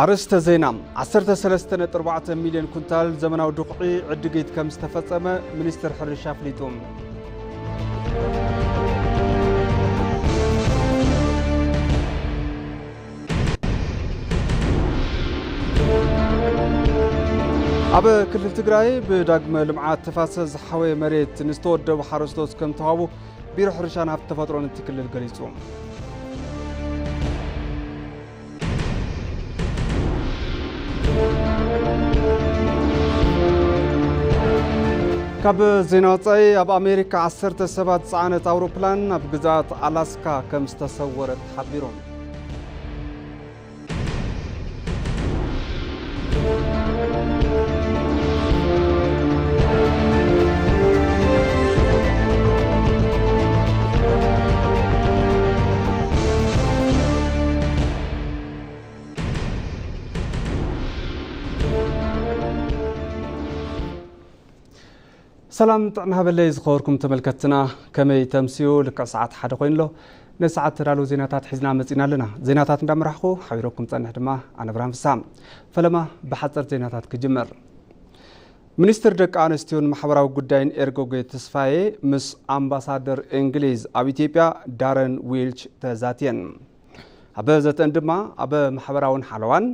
ኣርእስተ ዜና፣ ዓሰርተ ሰለስተ ነጥቢ ኣርባዕተ ሚልዮን ኩንታል ዘመናዊ ድኹዒ ዕድጊት ከም ዝተፈጸመ ሚኒስትር ሕርሻ ኣፍሊጡ። ኣብ ክልል ትግራይ ብዳግመ ልምዓት ተፋሰስ ዝሓወየ መሬት ንዝተወደቡ ሓረስቶት ከም ተዋህቡ ቢሮ ሕርሻን ሃብቲ ተፈጥሮን እቲ ክልል ገሊጹ። ካብ ዜና ወጻኢ፣ ኣብ ኣሜሪካ ዓሰርተ ሰባት ዝጸዓነት ኣውሮፕላን ኣብ ግዝኣት ኣላስካ ከም ዝተሰወረት ተሓቢሩ። ሰላም ጥዕና ሃበለይ ዝኸበርኩም ተመልከትትና፣ ከመይ ተምስዩ? ልክዕ ሰዓት ሓደ ኮይኑ ኣሎ። ነዚ ሰዓት ተዳለዉ ዜናታት ሒዝና መጺና ኣለና። ዜናታት እንዳመራሕኹ ሓቢረኩም ጸንሕ ድማ ኣነ ብርሃን ፍስሃ። ፈለማ ብሓጸርቲ ዜናታት ክጅምር። ሚኒስትር ደቂ ኣንስትዮን ማሕበራዊ ጉዳይን ኤርጎጌ ተስፋዬ ምስ ኣምባሳደር እንግሊዝ ኣብ ኢትዮጵያ ዳረን ዊልች ተዛትየን። ኣብ ዘተን ድማ ኣብ ማሕበራውን ሓለዋን፣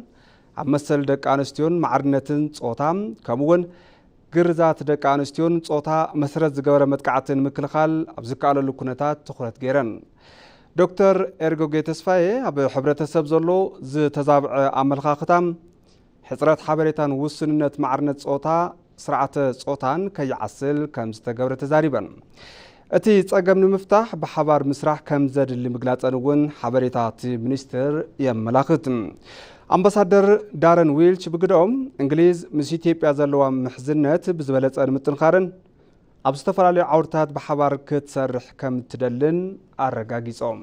ኣብ መሰል ደቂ ኣንስትዮን ማዕርነትን ጾታ፣ ከምኡ እውን ግርዛት ደቂ ኣንስትዮን ጾታ መሰረት ዝገበረ መጥቃዕቲ ንምክልኻል ኣብ ዝከኣለሉ ኩነታት ትኹረት ገይረን። ዶክተር ኤርጎጌ ተስፋዬ ኣብ ሕብረተሰብ ዘሎ ዝተዛብዐ ኣመለኻኽታ፣ ሕጽረት ሓበሬታን ውስንነት ማዕርነት ጾታ፣ ስርዓተ ጾታን ከይዓስል ከም ዝተገብረ ተዛሪበን። እቲ ጸገም ንምፍታሕ ብሓባር ምስራሕ ከም ዘድሊ ምግላጸን እውን ሓበሬታ እቲ ሚኒስትር የመላኽት። ኣምባሳደር ዳረን ዊልች ብግደኦም፣ እንግሊዝ ምስ ኢትዮጵያ ዘለዋ ምሕዝነት ብዝበለጸ ንምጥንኻርን ኣብ ዝተፈላለዩ ዓውድታት ብሓባር ክትሰርሕ ከም እትደልን ኣረጋጊጾም።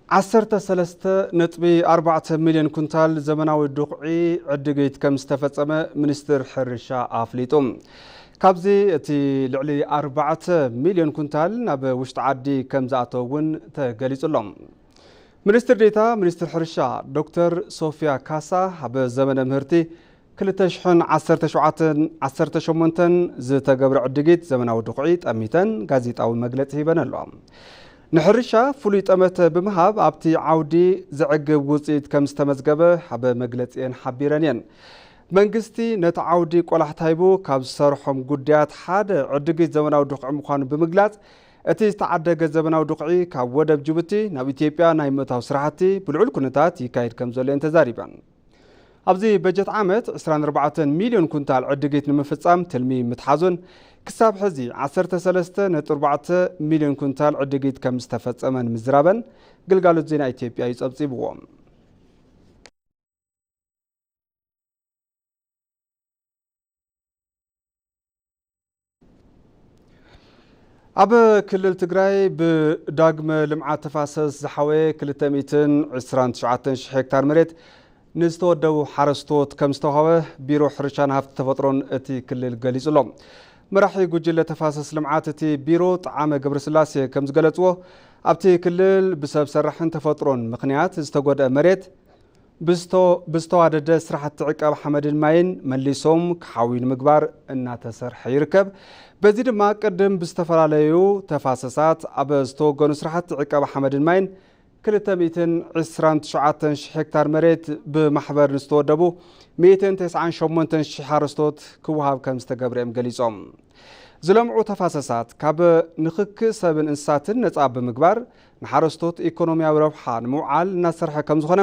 ዓሰርተ ሰለስተ ነጥቢ ኣርባዕተ ሚልዮን ኩንታል ዘመናዊ ድኹዒ ዕድጊት ከም ዝተፈጸመ ሚኒስትር ሕርሻ ኣፍሊጡ። ካብዚ እቲ ልዕሊ ኣርባዕተ ሚልዮን ኩንታል ናብ ውሽጢ ዓዲ ከም ዝኣተወ እውን ተገሊጹ ኣሎ። ሚኒስትር ዴኤታ ሚኒስትር ሕርሻ ዶክተር ሶፊያ ካሳ፣ ኣብ ዘመነ ምህርቲ ክልተ ሽሕን ዓሰርተ ሸውዓተን ዓሰርተ ሸሞንተን ዝተገብረ ዕድጊት ዘመናዊ ድኹዒ ጠሚተን ጋዜጣዊ መግለጺ ሂበን ኣለዋ። ንሕርሻ ፍሉይ ጠመተ ብምሃብ ኣብቲ ዓውዲ ዘዕግብ ውጽኢት ከም ዝተመዝገበ ኣብ መግለጺኤን ሓቢረን እየን። መንግስቲ ነቲ ዓውዲ ቆላሕታ ሂቡ ካብ ዝሰርሖም ጉዳያት ሓደ ዕድጊት ዘመናዊ ድኹዒ ምዃኑ ብምግላጽ፣ እቲ ዝተዓደገ ዘመናዊ ድኹዒ ካብ ወደብ ጅቡቲ ናብ ኢትዮጵያ ናይ ምእታው ስራሕቲ ብልዑል ኩነታት ይካየድ ከም ዘሎ እየን ተዛሪበን። ኣብዚ በጀት ዓመት ዕስራን ኣርባዕተን ሚልዮን ኩንታል ዕድጊት ንምፍጻም ትልሚ ምትሓዙን፣ ክሳብ ሕዚ ዓሰርተ ሰለስተ ነጥቢ ኣርባዕተ ሚልዮን ኩንታል ዕድጊት ከም ዝተፈጸመን ምዝራበን ግልጋሎት ዜና ኢትዮጵያ እዩ ጸብጺብዎ። ኣብ ክልል ትግራይ ብዳግመ ልምዓት ተፋሰስ ዝሓወየ ክልተ ሚእትን ዕስራን ትሽዓተን ሽሕ ሄክታር መሬት ንዝተወደቡ ሓረስቶት ከም ዝተዋህበ ቢሮ ሕርሻን ሃብቲ ተፈጥሮን እቲ ክልል ገሊጹ ኣሎ። መራሒ ጉጅለ ተፋሰስ ልምዓት እቲ ቢሮ ጣዓመ ገብረስላሴ ከም ዝገለጽዎ፣ ኣብቲ ክልል ብሰብ ሰራሕን ተፈጥሮን ምኽንያት ዝተጎድአ መሬት ብዝተ-፣ ብዝተዋደደ ስራሕቲ ዕቀባ ሓመድን ማይን መሊሶም ክሓዊ ንምግባር እናተሰርሐ ይርከብ። በዚ ድማ ቅድም ብዝተፈላለዩ ተፋሰሳት ኣብ ዝተወገኑ ስራሕቲ ዕቀባ ሓመድን ማይን ክልተ ሚእትን ዕስራን ትሽዓተን ሽሕ ሄክታር መሬት ብማሕበር ንዝተወደቡ ሚእትን ተስዓን ሸሞንተን ሽሕ ሓረስቶት ክወሃብ ከም ዝተገብረ እዮም ገሊጾም። ዝለምዑ ተፋሰሳት ካብ ንኽኪ ሰብን እንስሳትን ነጻ ብምግባር ንሓረስቶት ኢኮኖሚያዊ ረብሓ ንምውዓል እናሰርሐ ከም ዝኾነ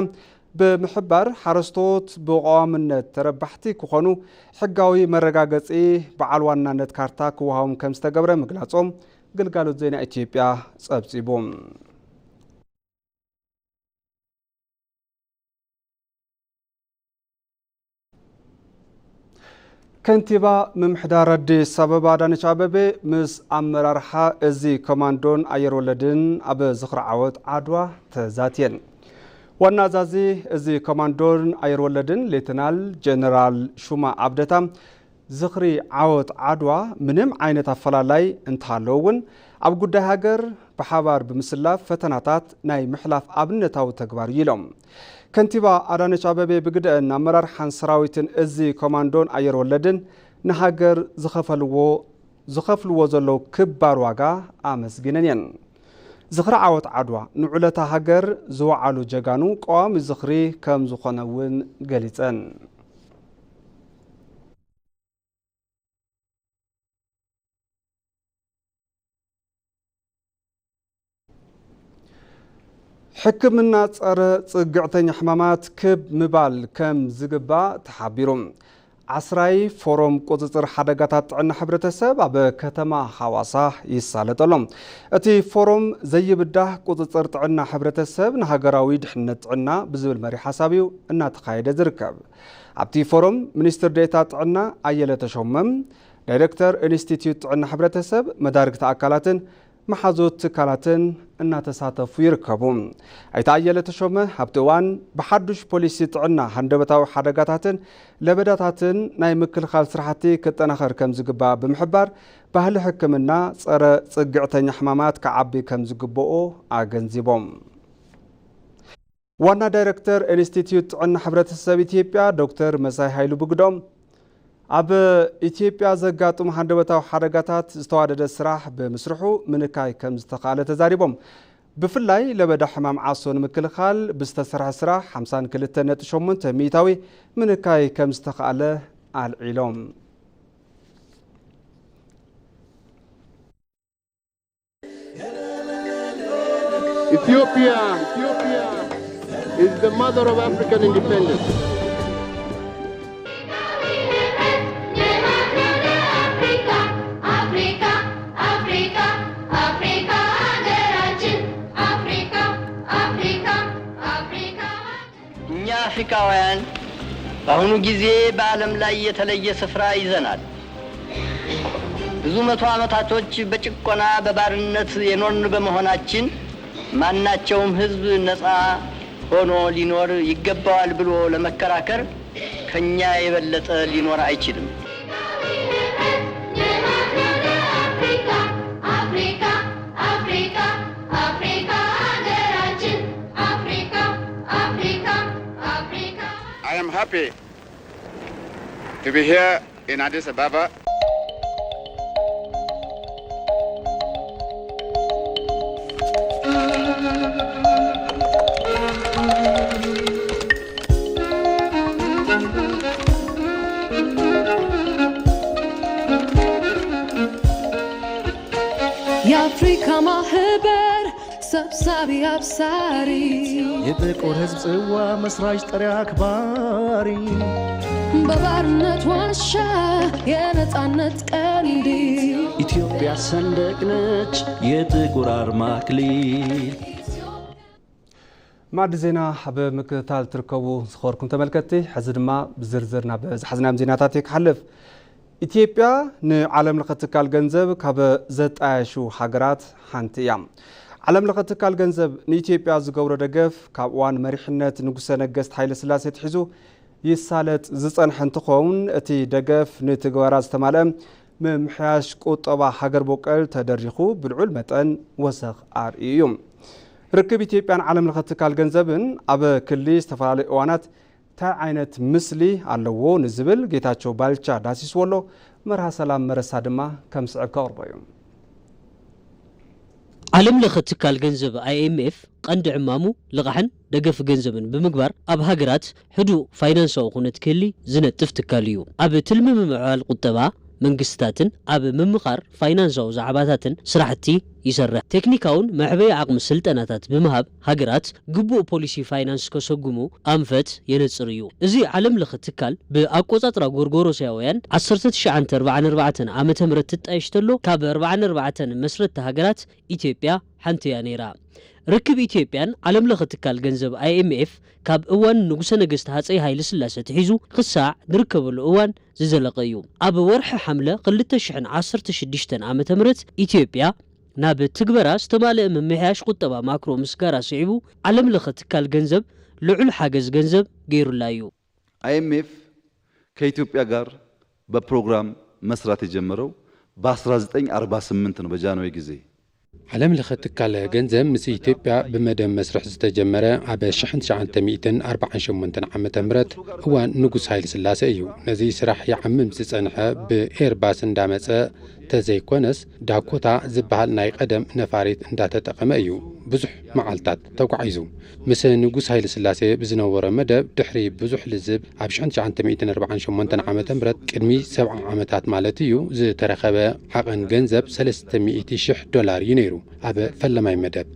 ብምሕባር፣ ሓረስቶት ብቐዋምነት ተረባሕቲ ክኾኑ ሕጋዊ መረጋገጺ በዓል ዋናነት ካርታ ክወሃቦም ከም ዝተገብረ ምግላጾም ግልጋሎት ዜና ኢትዮጵያ ጸብጺቡ። ከንቲባ ምምሕዳር ኣዲስ ኣበባ ኣዳነች ኣበቤ ምስ ኣመራርሓ እዚ ኮማንዶን ኣየር ወለድን ኣብ ዝኽሪ ዓወት ዓድዋ ተዛትየን። ዋና ኣዛዚ እዚ ኮማንዶን ኣየር ወለድን ሌተናል ጀነራል ሹማ ኣብደታ ዝኽሪ ዓወት ዓድዋ ምንም ዓይነት ኣፈላላይ እንተሃለዎ እውን ኣብ ጉዳይ ሃገር ብሓባር ብምስላፍ ፈተናታት ናይ ምሕላፍ ኣብነታዊ ተግባር እዩ ኢሎም። ከንቲባ ኣዳነች ኣበቤ ብግደአን ኣመራርሓን ሰራዊትን እዚ ኮማንዶን ኣየር ወለድን ንሃገር ዝኸፈልዎ ዝኸፍልዎ ዘለዉ ክባር ዋጋ ኣመስጊነን እየን። ዝኽሪ ዓወት ዓድዋ ንዑለታ ሃገር ዝወዓሉ ጀጋኑ ቀዋሚ ዝኽሪ ከም ዝኾነ እውን ገሊጸን። ሕክምና ጸረ ጽግዕተኛ ሕማማት ክብ ምባል ከም ዝግባእ ተሓቢሩ። ዓስራይ ፎረም ቁጽጽር ሓደጋታት ጥዕና ሕብረተሰብ ኣብ ከተማ ሃዋሳ ይሳለጥ ኣሎ። እቲ ፎረም ዘይብዳህ ቁጽጽር ጥዕና ሕብረተሰብ ንሃገራዊ ድሕነት ጥዕና ብዝብል መሪ ሓሳብ እዩ እናተኻየደ ዝርከብ። ኣብቲ ፎረም ሚኒስትር ዴኤታ ጥዕና ኣየለ ተሾመም፣ ዳይሬክተር ኢንስቲትዩት ጥዕና ሕብረተሰብ፣ መዳርግቲ ኣካላትን መሓዙት ትካላትን እናተሳተፉ ይርከቡ። ኣይተ ኣየለ ተሾመ ኣብቲ እዋን ብሓዱሽ ፖሊሲ ጥዕና ሃንደበታዊ ሓደጋታትን ለበዳታትን ናይ ምክልኻል ስራሕቲ ክጠናኸር ከም ዝግባእ ብምሕባር፣ ባህሊ ሕክምና ጸረ ጽግዕተኛ ሕማማት ክዓቢ ከም ዝግብኦ ኣገንዚቦም። ዋና ዳይሬክተር ኢንስቲትዩት ጥዕና ሕብረተሰብ ኢትዮጵያ ዶክተር መሳይ ሃይሉ ብግዶም፣ ኣብ ኢትዮጵያ ዘጋጥሙ ሃንደበታዊ ሓደጋታት ዝተዋደደ ስራሕ ብምስርሑ ምንካይ ከም ዝተኻእለ ተዛሪቦም። ብፍላይ ለበዳ ሕማም ዓሶ ንምክልኻል ብዝተሰርሐ ስራሕ ሓምሳን ክልተን ነጥቢ ሸሞንተ ሚእታዊ ምንካይ ከም ዝተኻእለ ኣልዒሎም። Ethiopia, Ethiopia is the mother of African independence. እኛ አፍሪካውያን በአሁኑ ጊዜ በዓለም ላይ የተለየ ስፍራ ይዘናል። ብዙ መቶ ዓመታቶች በጭቆና በባርነት የኖርን በመሆናችን ማናቸውም ህዝብ ነፃ ሆኖ ሊኖር ይገባዋል ብሎ ለመከራከር ከኛ የበለጠ ሊኖር አይችልም። I am happy to be here in Addis Ababa. የአፍሪካ ማህበር ሰብሳቢ አብሳሪ የጥቁር ህዝብ ጽዋ መስራች ጠሪ አክባሪ በባርነት ዋሻ የነጻነት ቀንዲ ኢትዮጵያ ሰንደቅ ነች የጥቁር አርማ አክሊል። ማዕዲ ዜና ኣብ ምክትታል ትርከቡ ዝኸበርኩም ተመልከትቲ፣ ሕዚ ድማ ብዝርዝር ናብ ዝሓዝናዮም ዜናታት እየ ክሓልፍ። ኢትዮጵያ ንዓለም ለኸ ትካል ገንዘብ ካብ ዘጣየሹ ሃገራት ሓንቲ እያ። ዓለም ለኸ ትካል ገንዘብ ንኢትዮጵያ ዝገብሮ ደገፍ ካብ እዋን መሪሕነት ንጉሰ ነገስት ሃይለ ስላሴ ኣትሒዙ ይሳለጥ ዝጸንሐ እንትኸውን፣ እቲ ደገፍ ንትግበራ ዝተማልአ ምምሕያሽ ቁጠባ ሃገር ቦቀል ተደሪኹ ብልዑል መጠን ወሰኽ ኣርእዩ እዩ። ርክብ ኢትዮጵያን ዓለም ለኸ ትካል ገንዘብን ኣብ ክሊ ዝተፈላለዩ እዋናት እንታይ ዓይነት ምስሊ ኣለዎ ንዝብል ጌታቸው ባልቻ ዳሲስዎ ኣሎ። መርሃ ሰላም መረሳ ድማ ከም ስዕብ ከቕርቦ እዩ። ዓለም ለኸ ትካል ገንዘብ ኣይኤምኤፍ ቀንዲ ዕማሙ ልቓሕን ደገፍ ገንዘብን ብምግባር ኣብ ሃገራት ህዱእ ፋይናንሳዊ ኩነት ክህሊ ዝነጥፍ ትካል እዩ። ኣብ ትልሚ ምምዕባል ቁጠባ መንግስትታትን ኣብ ምምኻር ፋይናንሳዊ ዛዕባታትን ስራሕቲ ይሰርሕ። ቴክኒካውን መዕበዪ ዓቕሚ ስልጠናታት ብምሃብ ሃገራት ግቡእ ፖሊሲ ፋይናንስ ከሰጉሙ ኣንፈት የነጽር እዩ። እዚ ዓለም ለኸ ትካል ብኣቆጻጽራ ጎርጎሮሳውያን ዓሰርተ ትሽዓተ ኣርባዓን ኣርባዕተን ዓመተ ምህረት ትጣየሽ ተሎ ካብ ኣርባዓን ኣርባዕተን መስረቲ ሃገራት ኢትዮጵያ ሓንቲ እያ ነይራ። ርክብ ኢትዮጵያን ዓለም ለኸ ትካል ገንዘብ ኣይኤምኤፍ ካብ እዋን ንጉሰ ነገስት ሃፀይ ሃይለ ስላሰ ትሒዙ ክሳዕ ንርከበሉ እዋን ዝዘለቐ እዩ። ኣብ ወርሒ ሓምለ ክልተ ሽሕን ዓሰርተ ሽዱሽተን ዓመተ ምህረት ኢትዮጵያ ናብ ትግበራ ዝተማልአ ምምሕያሽ ቁጠባ ማክሮ ምስጋራ ስዒቡ ዓለም ለኸ ትካል ገንዘብ ልዑል ሓገዝ ገንዘብ ገይሩላ እዩ። አይኤምኤፍ ከኢትዮጵያ ጋር በፕሮግራም መስራት የጀመረው በ1948 ነው፣ በጃንሆይ ጊዜ። ዓለም ለኸ ትካል ገንዘብ ምስ ኢትዮጵያ ብመደብ መስርሕ ዝተጀመረ ኣብ 1948 ዓመተ ምህረት እዋን ንጉስ ሃይለ ስላሴ እዩ። ነዚ ስራሕ ይዓምም ዝጸንሐ ብኤርባስ እንዳመጸ ተዘይኮነስ ዳኮታ ዝበሃል ናይ ቀደም ነፋሪት እንዳተጠቐመ እዩ ብዙሕ መዓልታት ተጓዒዙ። ምስ ንጉስ ሃይለ ስላሴ ብዝነበሮ መደብ ድሕሪ ብዙሕ ልዝብ ኣብ 1948 ዓመተ ምህረት ቅድሚ ሰብዓ ዓመታት ማለት እዩ ዝተረኸበ ዓቐን ገንዘብ 300,000 ዶላር እዩ ነይሩ። ኣብ ፈለማይ መደብ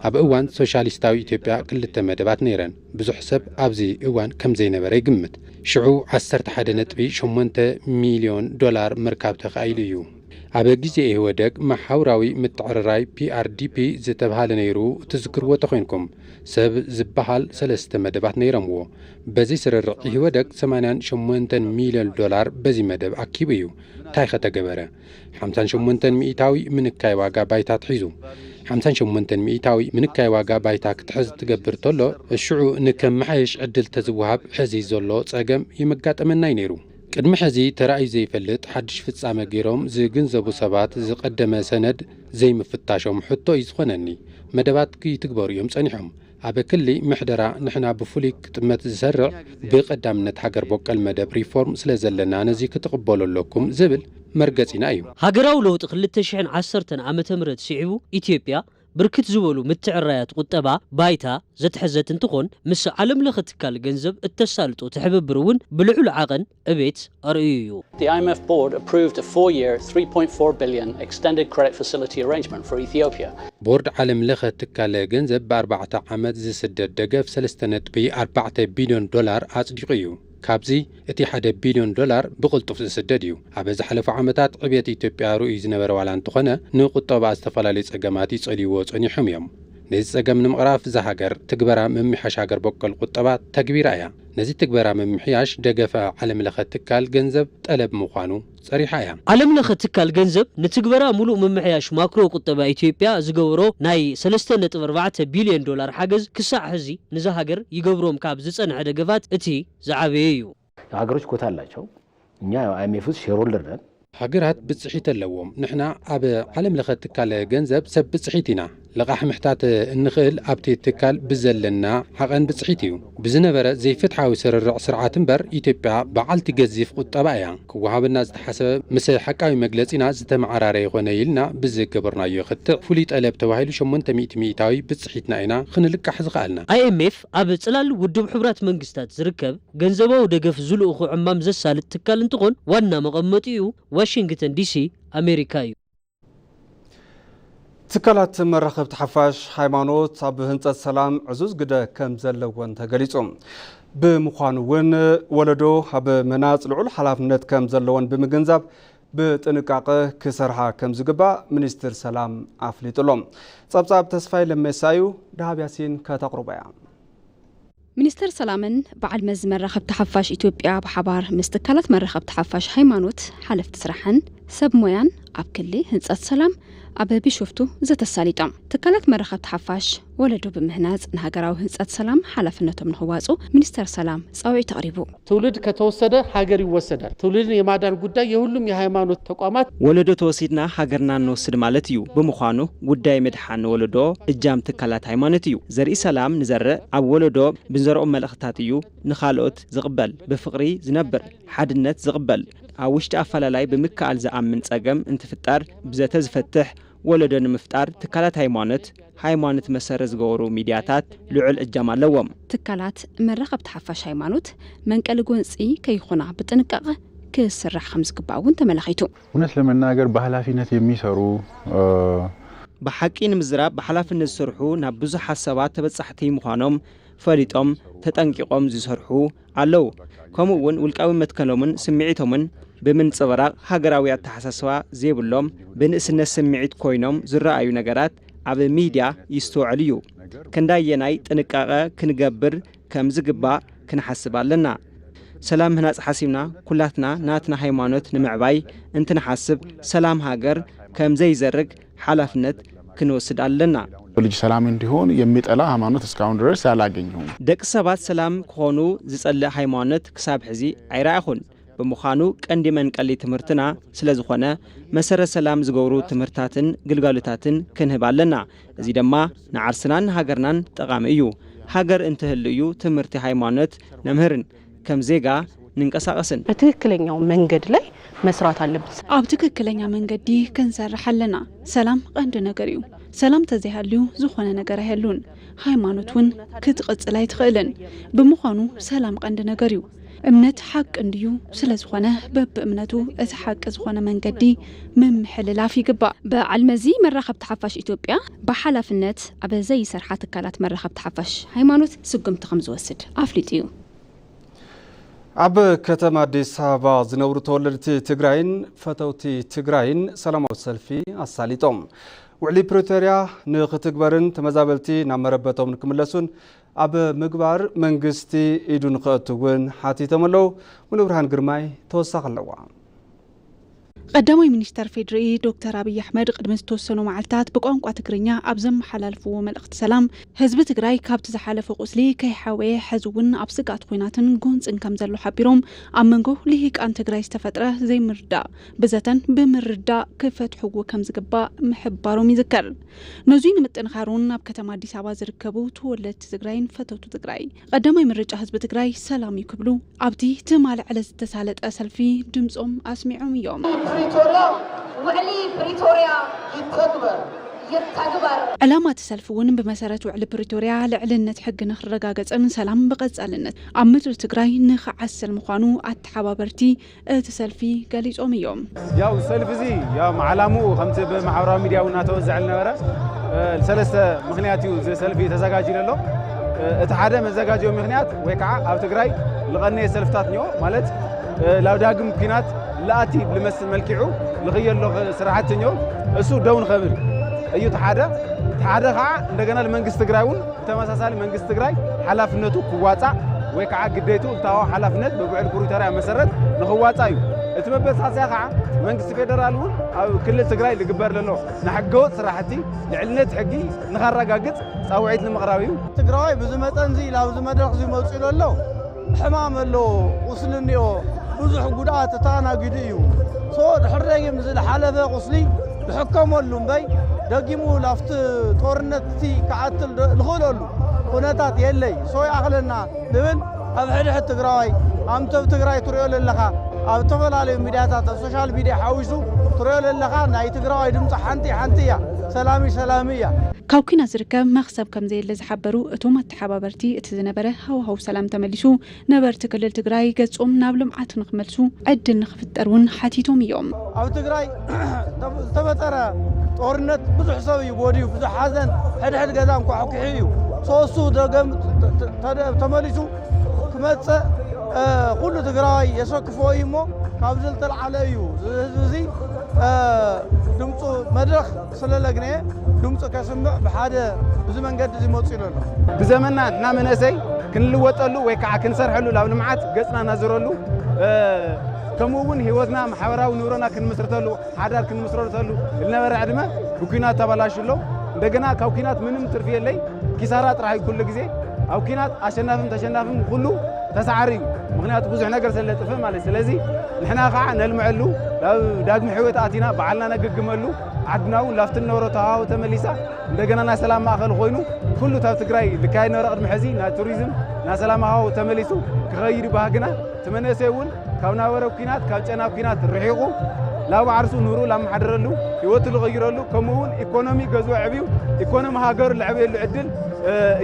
ኣብ እዋን ሶሻሊስታዊ ኢትዮጵያ ክልተ መደባት ነይረን። ብዙሕ ሰብ ኣብዚ እዋን ከም ዘይነበረ ይግምት። ሽዑ 11.8 ሚልዮን ዶላር ምርካብ ተኻኢሉ እዩ። ኣብ ግዜ ኢህወደግ መሓውራዊ ምትዕርራይ PRDP ዝተብሃለ ነይሩ። ትዝክርዎ ተኾይንኩም ሰብ ዝበሃል ሰለስተ መደባት ነይረምዎ። በዚ ስርርዕ ኢህወደግ 88 ሚልዮን ዶላር በዚ መደብ ኣኪቡ እዩ። እንታይ ኸተገበረ? 58 ሚእታዊ ምንካይ ዋጋ ባይታ ትሒዙ። 58 ሚእታዊ ምንካይ ዋጋ ባይታ ክትሕዝ ትገብር ተሎ፣ ሽዑ ንከመሓየሽ ዕድል ተዝወሃብ ሕዚ ዘሎ ጸገም ይመጋጠመናይ ነይሩ። ቅድሚ ሕዚ ተራእዩ ዘይፈልጥ ሓድሽ ፍጻመ ገይሮም ዝግንዘቡ ሰባት ዝቐደመ ሰነድ ዘይምፍታሾም ሕቶ እዩ ዝኾነኒ። መደባት ይትግበሩ እዮም ጸኒሖም። ኣብ ክሊ ምሕደራ ንሕና ብፍሉይ ክጥመት ዝሰርዕ ብቐዳምነት ሃገር ቦቀል መደብ ሪፎርም ስለ ዘለና ነዚ ክትቕበሉ ኣለኩም ዝብል መርገጺና እዩ። ሃገራዊ ለውጢ 2010 ዓመተ ምህረት ስዒቡ ኢትዮጵያ ብርክት ዝበሉ ምትዕራያት ቁጠባ ባይታ ዘትሐዘት እንትኾን ምስ ዓለም ለኸ ትካል ገንዘብ እተሳልጦ ትሕብብር እውን ብልዑል ዓቐን እቤት ኣርእዩ እዩ። The IMF board approved a four-year, three point four billion extended credit facility arrangement for Ethiopia. ቦርድ ዓለም ለኸ ትካለ ገንዘብ ብኣርባዕተ ዓመት ዝስደድ ደገፍ 3.4 ቢልዮን ዶላር ኣጽዲቑ እዩ። ካብዚ እቲ ሓደ ቢልዮን ዶላር ብቕልጡፍ ዝስደድ እዩ። ኣብ ዝሓለፉ ዓመታት ዕብየት ኢትዮጵያ ርእዩ ዝነበረ ዋላ እንተኾነ ንቁጠባ ዝተፈላለዩ ጸገማት ይጸልይዎ ጸኒሖም እዮም። ነዚ ጸገም ንምቕራፍ እዛ ሃገር ትግበራ ምምሕያሽ ሃገር በቆል ቁጠባ ተግቢራ እያ። ነዚ ትግበራ ምምሕያሽ ደገፈ ዓለም ለኸ ትካል ገንዘብ ጠለብ ምዃኑ ጸሪሓ እያ። ዓለም ለኸ ትካል ገንዘብ ንትግበራ ሙሉእ ምምሕያሽ ማክሮ ቁጠባ ኢትዮጵያ ዝገበሮ ናይ 3.4 ቢልዮን ዶላር ሓገዝ ክሳዕ ሕዚ ንዛ ሃገር ይገብሮም ካብ ዝጸንሐ ደገፋት እቲ ዝዓበየ እዩ። ሀገሮች ኮታ አላቸው። እኛ ያው አይኤምኤፍ ውስጥ ሼርሆልደር ነን። ሃገራት ብጽሒት ኣለዎም። ንሕና ኣብ ዓለም ለኸ ትካል ገንዘብ ሰብ ብጽሒት ኢና። ልቓሕ ምሕታት እንኽእል ኣብቲ ትካል ብዘለና ዓቐን ብጽሒት እዩ። ብዝነበረ ዘይፍትሓዊ ስርርዕ ስርዓት እምበር ኢትዮጵያ በዓልቲ ገዚፍ ቁጠባ እያ። ክወሃበና ዝተሓሰበ ምስ ሓቃዊ መግለጺና ዝተመዓራረ ይኾነ ኢልና ብዝገበርናዮ ክትዕ ፍሉይ ጠለብ ተባሂሉ 800 ሚእታዊ ብጽሒትና ኢና ክንልቃሕ ዝኸኣልና። ኣይኤምኤፍ ኣብ ጽላል ውድብ ሕቡራት መንግስታት ዝርከብ ገንዘባዊ ደገፍ ዝልእኹ ዕማም ዘሳልጥ ትካል እንትኾን ዋና መቐመጢኡ ዋሽንግተን ዲሲ ኣሜሪካ እዩ። ትካላት መራኸብቲ ሓፋሽ ሃይማኖት ኣብ ህንፀት ሰላም ዕዙዝ ግደ ከም ዘለወን ተገሊፁ። ብምዃኑ እውን ወለዶ ኣብ ምህናፅ ልዑል ሓላፍነት ከም ዘለወን ብምግንዛብ ብጥንቃቐ ክሰርሓ ከም ዝግባእ ሚኒስትር ሰላም ኣፍሊጡ ኣሎ። ፀብፃብ ተስፋይ ለሜሳ እዩ፣ ደሃብ ያሲን ከተቕርቦ እያ። ሚኒስተር ሰላምን በዓል መዚ መራኸብቲ ሓፋሽ ኢትዮጵያ ብሓባር ምስ ትካላት መራኸብቲ ሓፋሽ ሃይማኖት፣ ሓለፍቲ ስራሕን ሰብ ሞያን ኣብ ክሊ ህንፀት ሰላም ኣብ ቢሾፍቱ ዘተ ኣሳሊጦም። ትካላት መራኸብቲ ሓፋሽ ወለዶ ብምህናፅ ንሃገራዊ ህንፀት ሰላም ሓላፍነቶም ንኽዋፅኡ ሚኒስተር ሰላም ፃውዒት ኣቕሪቡ። ትውልድ ከተወሰደ ሀገር ይወሰዳል። ትውልድን የማዳን ጉዳይ የሁሉም የሃይማኖት ተቋማት። ወለዶ ተወሲድና ሃገርና ንወስድ ማለት እዩ። ብምዃኑ ጉዳይ ምድሓን ንወለዶ እጃም ትካላት ሃይማኖት እዩ። ዘርኢ ሰላም ንዘርእ ኣብ ወለዶ ብንዘርኦ መልእኽትታት እዩ ንኻልኦት ዝቕበል፣ ብፍቕሪ ዝነብር፣ ሓድነት ዝቕበል፣ ኣብ ውሽጢ ኣፈላላይ ብምክኣል ዝኣምን ጸገም እንትፍጠር ብዘተ ዝፈትሕ ወለዶ ንምፍጣር ትካላት ሃይማኖት፣ ሃይማኖት መሰረት ዝገበሩ ሚድያታት ልዑል እጃም ኣለዎም። ትካላት መራኸብቲ ሓፋሽ ሃይማኖት መንቀሊ ጎንፂ ከይኾና ብጥንቃቐ ክስራሕ ከምዝግባእ እውን ተመላኺቱ። እውነት ለመናገር በኃላፊነት የሚሰሩ ብሓቂ ንምዝራብ ብሓላፍነት ዝሰርሑ ናብ ብዙሓት ሰባት ተበጻሕቲ ምዃኖም ፈሊጦም ተጠንቂቖም ዝሰርሑ ኣለዉ። ከምኡ እውን ውልቃዊ መትከሎምን ስምዒቶምን ብምንጽብራቕ ሃገራዊ ኣተሓሳስባ ዘይብሎም ብንእስነት ስምዒት ኮይኖም ዝረኣዩ ነገራት ኣብ ሚድያ ይስተውዐል እዩ። ክንዳየናይ ጥንቃቐ ክንገብር ከም ዝግባእ ክንሓስብ ኣለና። ሰላም ምህናጽ ሓሲብና ኩላትና ናትና ሃይማኖት ንምዕባይ እንትንሓስብ ሰላም ሃገር ከም ዘይዘርግ ሓላፍነት ክንወስድ ኣለና። ልጅ ሰላም እንዲሆን የሚጠላ ሃይማኖት እስካሁን ድረስ አላገኘሁም። ደቂ ሰባት ሰላም ክኾኑ ዝጸልእ ሃይማኖት ክሳብ ሕዚ ኣይረኣኹን። ብምዃኑ ቀንዲ መንቀሊ ትምህርትና ስለ ዝኾነ መሰረት ሰላም ዝገብሩ ትምህርታትን ግልጋሎታትን ክንህብ ኣለና። እዚ ድማ ንዓርስናን ንሃገርናን ጠቓሚ እዩ። ሃገር እንትህሉ እዩ ትምህርቲ ሃይማኖት ነምህርን ከም ዜጋ ንንቀሳቐስን። በትክክለኛው መንገድ ላይ መስራት አለብን። ኣብ ትክክለኛ መንገዲ ክንሰርሕ ኣለና። ሰላም ቀንዲ ነገር እዩ። ሰላም ተዘይሃልዩ ዝኾነ ነገር ኣይህሉን። ሃይማኖት እውን ክትቕፅል ኣይትኽእልን። ብምዃኑ ሰላም ቀንዲ ነገር እዩ። እምነት ሓቂ እንድዩ። ስለ ዝኾነ በብእምነቱ እቲ ሓቂ ዝኾነ መንገዲ ምምሕልላፍ ይግባእ። በዓል መዚ መራኸብቲ ሓፋሽ ኢትዮጵያ ብሓላፍነት ኣብ ዘይሰርሓ ትካላት መራኸብቲ ሓፋሽ ሃይማኖት ስጉምቲ ከም ዝወስድ ኣፍሊጡ እዩ። ኣብ ከተማ ኣዲስ ኣበባ ዝነብሩ ተወለድቲ ትግራይን ፈተውቲ ትግራይን ሰላማዊ ሰልፊ ኣሳሊጦም። ውዕሊ ፕሪቶርያ ንክትግበርን ተመዛበልቲ ናብ መረበቶም ንክምለሱን ኣብ ምግባር መንግስቲ ኢዱ ንክእቱ እውን ሓቲቶም ኣለዉ። ሙሉብርሃን ግርማይ ተወሳኺ ኣለዋ። ቀዳማይ ሚኒስተር ፌዴሪኢ ዶክተር ኣብይ ኣሕመድ ቅድሚ ዝተወሰኑ መዓልታት ብቋንቋ ትግርኛ ኣብ ዘመሓላልፍዎ መልእኽቲ ሰላም፣ ህዝቢ ትግራይ ካብቲ ዝሓለፈ ቁስሊ ከይሓወየ ሕዚ እውን ኣብ ስግኣት ኲናትን ጎንፅን ከም ዘሎ ሓቢሮም፣ ኣብ መንጎ ልሂቃን ትግራይ ዝተፈጥረ ዘይምርዳእ ብዘተን ብምርዳእ ክፈትሕዎ ከም ዝግባእ ምሕባሮም ይዝከር። ነዙይ ንምጥንኻር እውን ኣብ ከተማ ኣዲስ ኣበባ ዝርከቡ ተወለድቲ ትግራይን ፈተውቲ ትግራይ ቀዳማይ ምርጫ ህዝቢ ትግራይ ሰላም እዩ ክብሉ ኣብቲ ትማሊ ዕለት ዝተሳለጠ ሰልፊ ድምፆም ኣስሚዖም እዮም። ፕሪቶርያ ውዕሊ ፕሪቶርያ ይተግበር ይተግበር። ዕላማ እቲ ሰልፊ እውን ብመሰረት ውዕሊ ፕሪቶርያ ልዕልነት ሕጊ ንክረጋገፅን ሰላም ብቐፃልነት ኣብ ምድሪ ትግራይ ንክዓስል ምዃኑ ኣተሓባበርቲ እቲ ሰልፊ ገሊፆም እዮም። ያው ሰልፊ እዚ ያው ዓላምኡ ከምቲ ብማሕበራዊ ሚድያ እውን እናተወዘዐ ዝነበረ ሰለስተ ምክንያት እዩ እዚ ሰልፊ ተዘጋጅዩ ዘሎ። እቲ ሓደ መዘጋጀዊ ምክንያት ወይ ከዓ ኣብ ትግራይ ልቐነየ ሰልፍታት እኒኦ ማለት ላብ ዳግም ኲናት ልኣቲ ብልመስል መልኪዑ ልኽየሎ ስራሕቲ እኒኦ እሱ ደው ንኸብል እዩ እቲ ሓደ። እቲ ሓደ ከዓ እንደገና ንመንግስቲ ትግራይ እውን ብተመሳሳሊ መንግስቲ ትግራይ ሓላፍነቱ ክዋፃእ ወይ ከዓ ግዴቱ እታዋ ሓላፍነት ብውዕል ፕሪቶርያ መሰረት ንክዋፃእ እዩ። እቲ መበሳስያ ከዓ መንግስቲ ፌደራል እውን ኣብ ክልል ትግራይ ዝግበር ዘሎ ንሕገወጥ ስራሕቲ ልዕልነት ሕጊ ንኸረጋግፅ ፃውዒት ንምቕራብ እዩ። ትግራዋይ ብዚ መጠን እዚ ላብዚ መድረክ እዚ መፅኡ ዘሎ ሕማም ኣለዎ፣ ቁስሊ እኒኦ፣ ብዙሕ ጉድኣት ተኣናጊዱ እዩ። ሶ ድሕሪ ደጊም ዝሓለፈ ቁስሊ ዝሕከመሉ እምበይ ደጊሙ ላፍቲ ጦርነት እቲ ክኣትል ዝኽእለሉ ኩነታት የለይ። ሶ ይኣኽለና ንብል ኣብ ሕድሕድ ትግራዋይ ኣምተብ ትግራይ ትሪኦ ዘለኻ ኣብ ዝተፈላለዩ ሚድያታት ኣብ ሶሻል ሚድያ ሓዊሱ ትሪኦ ዘለኻ ናይ ትግራዋይ ድምፂ ሓንቲ ሓንቲ እያ። ሰላሚ ሰላሚ እያ። ካብ ኲናት ዝርከብ መኽሰብ ከም ዘየለ ዝሓበሩ እቶም ኣተሓባበርቲ እቲ ዝነበረ ሃዋህው ሰላም ተመሊሱ ነበርቲ ክልል ትግራይ ገጾም ናብ ልምዓት ንክመልሱ ዕድል ንክፍጠር እውን ሓቲቶም እዮም። ኣብ ትግራይ ዝተፈጠረ ጦርነት ብዙሕ ሰብ እዩ ጎድዩ፣ ብዙሕ ሓዘን ሕድሕድ ገዛ እንኳ ኣኩሒ እዩ። ሰወሱ ደገም ተመሊሱ ክመፅእ ኩሉ ትግራዋይ የሰክፎ እዩ እሞ ካብዚ ዝተልዓለ እዩ ህዝቢ እዚ ድምፁ መድረኽ ስለለግነየ ድምፁ ከስምዕ ብሓደ ብዙ መንገዲ ዝመፁ ኢሉ ኣሎ። ብዘመንና ንሕና መንእሰይ ክንልወጠሉ ወይ ከዓ ክንሰርሐሉ ናብ ልምዓት ገፅና እናዞረሉ ከምኡ እውን ህይወትና ማሕበራዊ ኑሮና ክንምስርተሉ ሓዳር ክንምስረተሉ ዝነበረ ዕድመ ብኲናት ተበላሹ ኣሎ። እንደገና ካብ ኲናት ምንም ትርፊ የለይ፣ ኪሳራ ጥራሕ እዩ ኩሉ ግዜ። ኣብ ኲናት ኣሸናፍን ተሸናፍን ኩሉ ተሳዓሪ እዩ። ምክንያቱ ብዙሕ ነገር ስለለጥፍእ ማለት። ስለዚ ንሕና ከዓ ነልምዐሉ፣ ናብ ዳግሚ ሕይወት ኣቲና ባዕልና ነገግመሉ፣ ዓድና እውን ላፍቲ ነበረቶ ሃዋሁ ተመሊሳ እንደገና ናይ ሰላም ማእኸል ኮይኑ ኩሉ ኣብ ትግራይ ዝካየድ ነበረ ቅድሚ ሕዚ ናይ ቱሪዝም ናይ ሰላም ሃዋሁ ተመሊሱ ክኸይድ ባህግና እቲ መንእሰይ እውን ካብ ናበረ ኲናት ካብ ጨና ኲናት ርሒቑ ናብ ዓርሱ ኑሩ ላመሓደረሉ ህይወቱ ዝቕይረሉ ከምኡ እውን ኢኮኖሚ ገዝኡ ዕብዩ ኢኮኖሚ ሃገሩ ለዕብየሉ ዕድል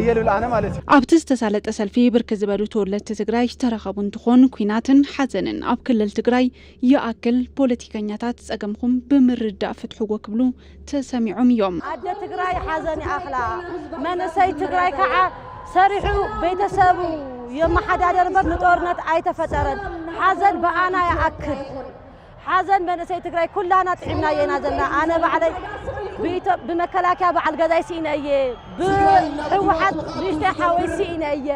እየ ልብል ኣነ ማለት እዩ። ኣብቲ ዝተሳለጠ ሰልፊ ብርክት ዝበሉ ተወለድቲ ትግራይ ዝተረኸቡ እንትኾን ኲናትን ሓዘንን ኣብ ክልል ትግራይ ይኣክል ፖለቲከኛታት ፀገምኹም ብምርዳእ ፍትሕዎ ክብሉ ተሰሚዖም እዮም። ኣደ ትግራይ ሓዘን ይኣኽላ፣ መንእሰይ ትግራይ ከዓ ሰሪሑ ቤተሰቡ የመሓዳደር እምበር ንጦርነት ኣይተፈጠረን። ሓዘን ብኣና ይኣክል። ሓዘን መንእሰይ ትግራይ ኩላና ጥዒምናዮ ኢና ዘለና። ኣነ ባዕለይ ብመከላከያ በዓል ገዛይ ስኢነ እየ፣ ብህወሓት ንእሽተይ ሓወይ ስኢነ እየ።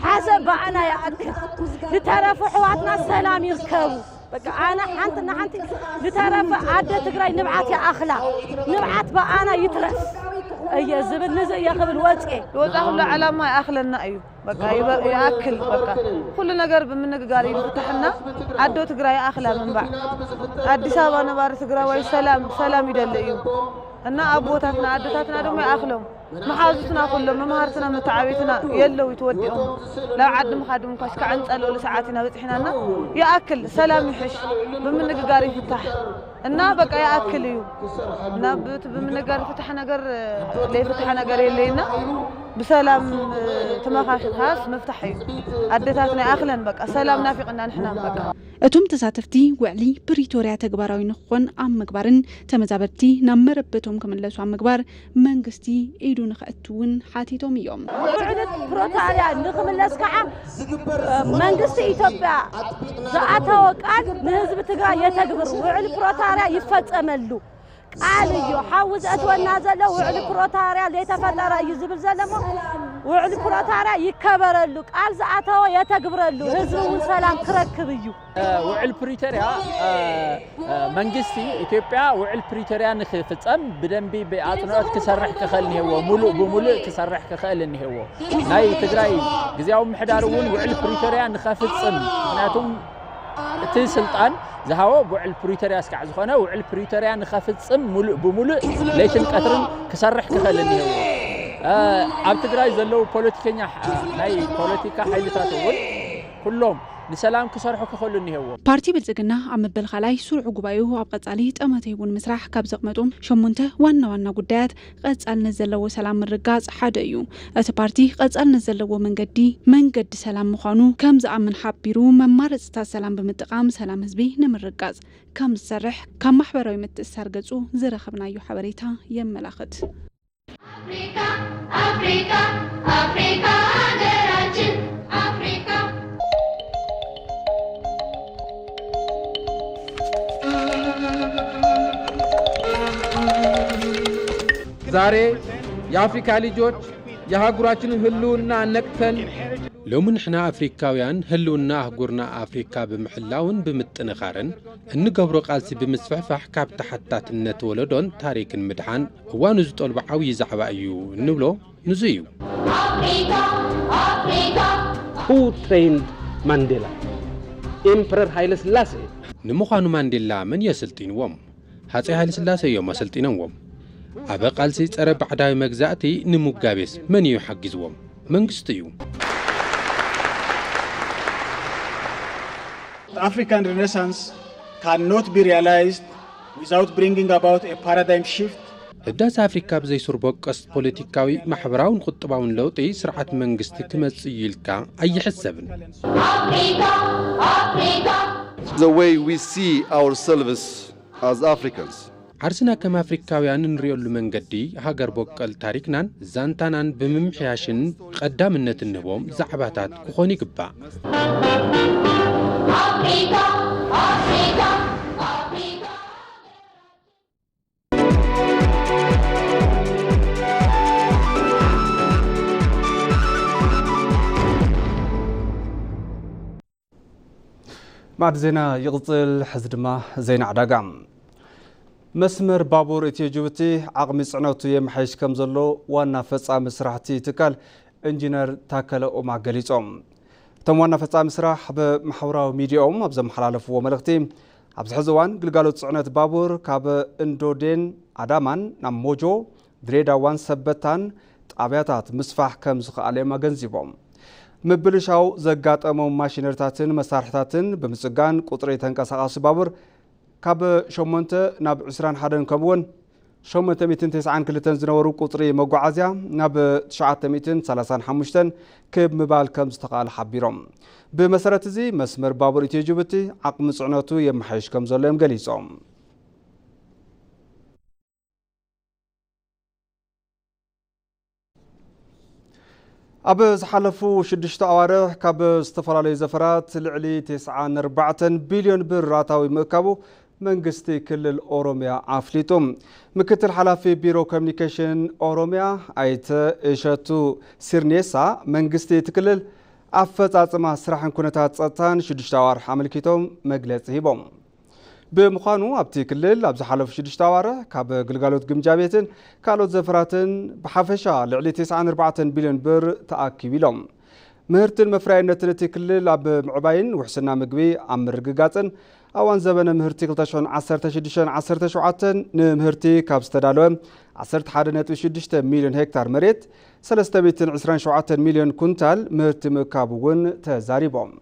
ሓዘን ብኣና ይኣክል። ዝተረፉ ኣሕዋትና ሰላም ይርከቡ። በቃ ኣነ ሓንቲ ንሓንቲ ዝተረፈ ኣደ ትግራይ ንብዓት ይኣኽላ፣ ንብዓት ብኣና ይትረፍ። እየ ዝብል ንዚ እየ ክብል ወፅኤ። ዝወፃ ኩሉ ዓላማ ይኣኽለና እዩ። በቃ ይበ- ይኣክል። በቃ ኩሉ ነገር ብምንግጋር እዩ ዝፍታሕና። ኣዶ ትግራይ ይኣኽላ ምንባዕ። ኣዲስ ኣበባ ነባሪ ትግራዋይ ሰላም ሰላም ይደሊ እዩ። እና ኣቦታትና ኣደታትና ድማ ይኣኽሎም። መሓዙትና ኩሎም መምሃርትና መተዓቤትና የለው ተወዲኦም። ናብ ዓዲ ምኻድ እንኳ እስካዕ እንፀልኦሉ ሰዓት ኢና በፂሕናና። ይኣክል ሰላም ይሕሽ። ብምንግጋር ይፍታሕ። እና በቃ ይኣክል እዩ። ናብ እቲ ብምንጋር ፍታሕ ነገር ለይፍታሕ ነገር የለይና። ብሰላም ተመኻኺርካስ ምፍታሕ እዩ። ኣደታትና ይኣኽለን በቃ ሰላም ናፊቕና ንሕና በቃ። እቶም ተሳተፍቲ ውዕሊ ፕሪቶርያ ተግባራዊ ንክኾን ኣብ ምግባርን ተመዛበልቲ ናብ መረበቶም ክምለሱ ኣብ ምግባር መንግስቲ ኢዱ ንኸእቱ እውን ሓቲቶም እዮም። ውዕሊ ፕሪቶርያ ንክምለስ ከዓ መንግስቲ ኢትዮጵያ ዝኣተወ ቃል ንህዝቢ ትግራይ የተግብር። ውዕሊ ፕሪቶርያ ይፈፀመሉ ቃል እዩ። ሓዊ ዘእትወና ዘሎ ውዕሊ ፕሪቶርያ ዘይተፈጠረ እዩ ዝብል ዘሎ እሞ ውዕሊ ፕሪቶርያ ይከበረሉ፣ ቃል ዝኣተወ የተግብረሉ፣ ህዝቢ እውን ሰላም ክረክብ እዩ። ውዕል ፕሪቶርያ መንግስቲ ኢትዮጵያ ውዕል ፕሪቶርያ ንክፍፀም ብደንቢ ብኣፅንኦት ክሰርሕ ክኽእል እኒሄዎ። ሙሉእ ብሙሉእ ክሰርሕ ክኽእል እኒሄዎ። ናይ ትግራይ ግዝያዊ ምሕዳር እውን ውዕል ፕሪቶርያ ንኸፍፅም፣ ምክንያቱም እቲ ስልጣን ዝሃቦ ብውዕል ፕሪቶርያ እስካዕ ዝኾነ ውዕል ፕሪቶርያ ንኸፍፅም ሙሉእ ብሙሉእ ለይትን ቀትርን ክሰርሕ ክኽእል እኒሄዎ። ኣብ ትግራይ ዘለዉ ፖለቲከኛ ናይ ፖለቲካ ሓይልታት እውን ኩሎም ንሰላም ክሰርሑ ክኽእሉ እኒሄዎም። ፓርቲ ብልፅግና ኣብ መበል ካልኣይ ስሩዕ ጉባኤኡ ኣብ ቀፃሊ ጠመተይቡ ንምስራሕ ካብ ዘቕመጦም ሸሞንተ ዋና ዋና ጉዳያት ቀፃልነት ዘለዎ ሰላም ምርጋፅ ሓደ እዩ። እቲ ፓርቲ ቀፃልነት ዘለዎ መንገዲ መንገዲ ሰላም ምዃኑ ከም ዝኣምን ሓቢሩ መማረፅታት ሰላም ብምጥቃም ሰላም ህዝቢ ንምርጋፅ ከም ዝሰርሕ ካብ ማሕበራዊ ምትእስሳር ገፁ ዝረኸብናዮ ሓበሬታ የመላኽት። አፍሪካ አፍሪካ አፍሪካ ሀገራችን አፍሪካ። ዛሬ የአፍሪካ ልጆች የአህጉራችንን ህልውና ነቅተን ሎሚ ንሕና ኣፍሪካውያን ህልውና ኣህጉርና ኣፍሪካ ብምሕላውን ብምጥንኻርን እንገብሮ ቃልሲ ብምስፍሕፋሕ ካብ ተሓታትነት ወለዶን ታሪክን ምድሓን እዋኑ ዝጠልቦ ዓብዪ ዛዕባ እዩ እንብሎ ንዙ እዩ። Who trained Mandela? Emperor Haile Selassie. ንምዃኑ ማንዴላ መን እዩ ኣሰልጢንዎም? ሃፀይ ሃይለስላሴ እዮም ኣሰልጢኖምዎም። ኣብ ቃልሲ ፀረ ባዕዳዊ መግዛእቲ ንምውጋቤስ መን እዩ ሓጊዝዎም? መንግስቲ እዩ። The African Renaissance cannot be realized without bringing about a paradigm shift. ህዳሴ ኣፍሪካ ብዘይ ሱር በቀስ ፖለቲካዊ፣ ማሕበራውን ቁጠባውን ለውጢ ስርዓት መንግስቲ ክመፅእ እዩ ኢልካ ኣይሕሰብን። The way we see ourselves as Africans. ዓርስና ከም ኣፍሪካውያን እንሪኦሉ መንገዲ ሃገር በቀል ታሪክናን ዛንታናን ብምምሕያሽን ቀዳምነት እንህቦም ዛዕባታት ክኾኑ ይግባእ። ማዕድ ዜና ይቕፅል። ሕዚ ድማ ዜና ዕዳጋ። መስመር ባቡር ኢትዮ ጅቡቲ ዓቕሚ ፅዕነቱ የመሓይሽ ከም ዘሎ ዋና ፈፃሚ ስራሕቲ ትካል ኢንጂነር ታከለ ኡማ ገሊፆም። እቶም ዋና ፈፃሚ ስራሕ ብማሕበራዊ ሚዲያኦም ኣብ ዘመሓላለፍዎ መልእኽቲ ኣብዚ ሕዚ እዋን ግልጋሎት ፅዕነት ባቡር ካብ እንዶዴን ኣዳማን ናብ ሞጆ ድሬዳዋን ሰበታን ጣብያታት ምስፋሕ ከም ዝኸኣለ እዮም ኣገንዚቦም። ምብልሻው ዘጋጠሞም ማሽነሪታትን መሳርሕታትን ብምፅጋን ቁፅሪ ተንቀሳቓሲ ባቡር ካብ ሸሞንተ ናብ ዕስራን ሓደን ከምኡውን ሸሞንተ ሚእትን ተስዓን ክልተን ዝነበሩ ቁፅሪ መጓዓዝያ ናብ ትሽዓተ ሚእትን ሰላሳን ሓሙሽተን ክብ ምባል ከም ዝተኽኣለ ሓቢሮም። ብመሰረት እዚ መስመር ባቡር ኢትዮ ጅቡቲ ዓቕሚ ፅዕነቱ የመሓይሽ ከም ዘሎ እዮም ገሊፆም። ኣብ ዝሓለፉ ሽዱሽተ ኣዋርሕ ካብ ዝተፈላለዩ ዘፈራት ልዕሊ ተስዓን ኣርባዕተን ቢልዮን ብር ኣታዊ ምእካቡ መንግስቲ ክልል ኦሮሚያ ኣፍሊጡ። ምክትል ሓላፊ ቢሮ ኮሚኒኬሽን ኦሮሚያ ኣይተ እሸቱ ሲርኔሳ መንግስቲ እቲ ክልል ኣፈፃፅማ ስራሕን ኩነታት ፀጥታን ሽዱሽተ ኣዋርሕ ኣመልኪቶም መግለፂ ሂቦም። ብምዃኑ ኣብቲ ክልል ኣብ ዝሓለፉ ሽዱሽተ ኣዋርሕ ካብ ግልጋሎት ግምጃ ቤትን ካልኦት ዘፈራትን ብሓፈሻ ልዕሊ ተስዓን ኣርባዕተን ቢልዮን ብር ተኣኪቡ ኢሎም። ምህርትን መፍረያይነትን እቲ ክልል ኣብ ምዕባይን ውሕስና ምግቢ ኣብ ምርግጋጽን ኣዋን ዘበነ ምህርቲ ክልተ ሽሕን ዓሰርተ ሽዱሽተን ዓሰርተ ሸውዓተን ንምህርቲ ካብ ዝተዳለወ ዓሰርተ ሓደ ነጥቢ ሽዱሽተ ሚልዮን ሄክታር መሬት ሰለስተ ሚእትን ዕስራን ሸውዓተን ሚልዮን ኩንታል ምህርቲ ምእካቡ እውን ተዛሪቦም።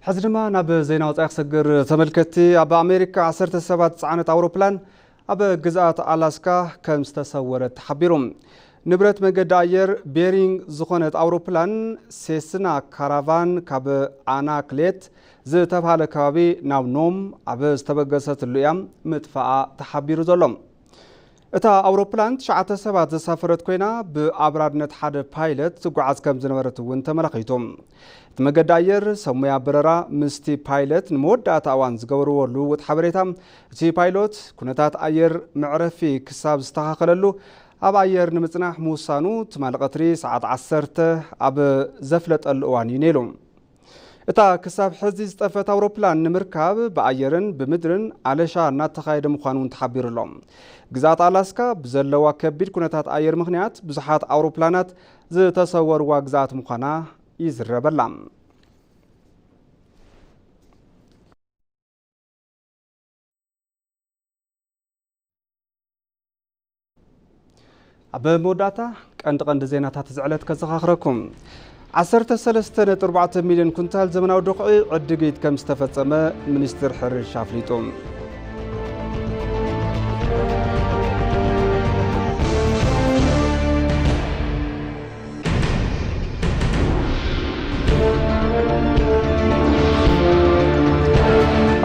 ሕዚ ድማ ናብ ዜና ወጻኢ ክሰግር። ተመልከትቲ፣ ኣብ ኣሜሪካ ዓሰርተ ሰባት ዝጸዓነት ኣውሮፕላን ኣብ ግዝኣት ኣላስካ ከም ዝተሰወረት ተሓቢሩ። ንብረት መገዲ ኣየር ቤሪንግ ዝኾነት ኣውሮፕላን ሴስና ካራቫን ካብ ኣናክሌት ዝተባሃለ ከባቢ ናብ ኖም ኣብ ዝተበገሰትሉ እያ ምጥፋኣ ተሓቢሩ ዘሎ። እታ ኣውሮፕላን ትሽዓተ ሰባት ዘሳፈረት ኮይና፣ ብኣብራድነት ሓደ ፓይለት ትጓዓዝ ከም ዝነበረት እውን ተመላኺቱ። እቲ መገዲ ኣየር ሰብ ሞያ በረራ ምስቲ ፓይለት ንመወዳእታ እዋን ዝገበርዎ ልውውጥ ሓበሬታ፣ እቲ ፓይሎት ኩነታት ኣየር መዕረፊ ክሳብ ዝተኻኸለሉ ኣብ ኣየር ንምጽናሕ ምውሳኑ ትማሊ ቀትሪ ሰዓት ዓሰርተ ኣብ ዘፍለጠሉ እዋን እዩ ነይሩ። እታ ክሳብ ሕዚ ዝጠፈት ኣውሮፕላን ንምርካብ ብኣየርን ብምድርን ኣለሻ እናተኻየደ ምዃኑ እውን ተሓቢሩ ኣሎ። ግዝኣት ኣላስካ ብዘለዋ ከቢድ ኩነታት ኣየር ምኽንያት ብዙሓት ኣውሮፕላናት ዝተሰወርዋ ግዝኣት ምዃና ይዝረበላ። ኣብ መወዳእታ ቀንዲ ቀንዲ ዜናታት እዚ ዕለት ከዘኻኽረኩም። ዓሰርተ ሰለስተ ነጥቢ ኣርባዕተ ሚልዮን ኩንታል ዘመናዊ ዶኽዒ ዕድጊት ከም ዝተፈጸመ ሚኒስትር ሕርሻ ኣፍሊጡ።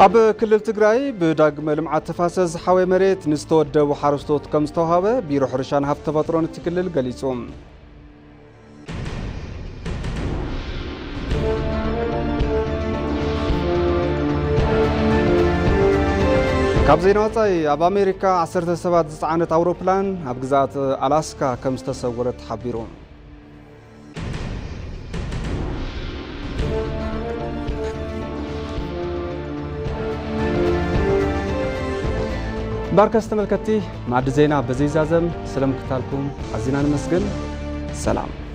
ኣብ ክልል ትግራይ ብዳግመ ልምዓት ተፋሰስ ዝሓወየ መሬት ንዝተወደቡ ሓረስቶት ከም ዝተዋሃበ ቢሮ ሕርሻን ሃብቲ ተፈጥሮን እቲ ክልል ገሊጹ። ካብ ዜና ወጻኢ፣ ኣብ ኣሜሪካ ዓሰርተ ሰባት ዝጸዓነት ኣውሮፕላን ኣብ ግዝኣት ኣላስካ ከም ዝተሰወረት ተሓቢሩ። ባርከስ ተመልከትቲ፣ ማዕዲ ዜና በዚ ይዛዘም። ስለምክታልኩም ኣዚና ንመስግን። ሰላም።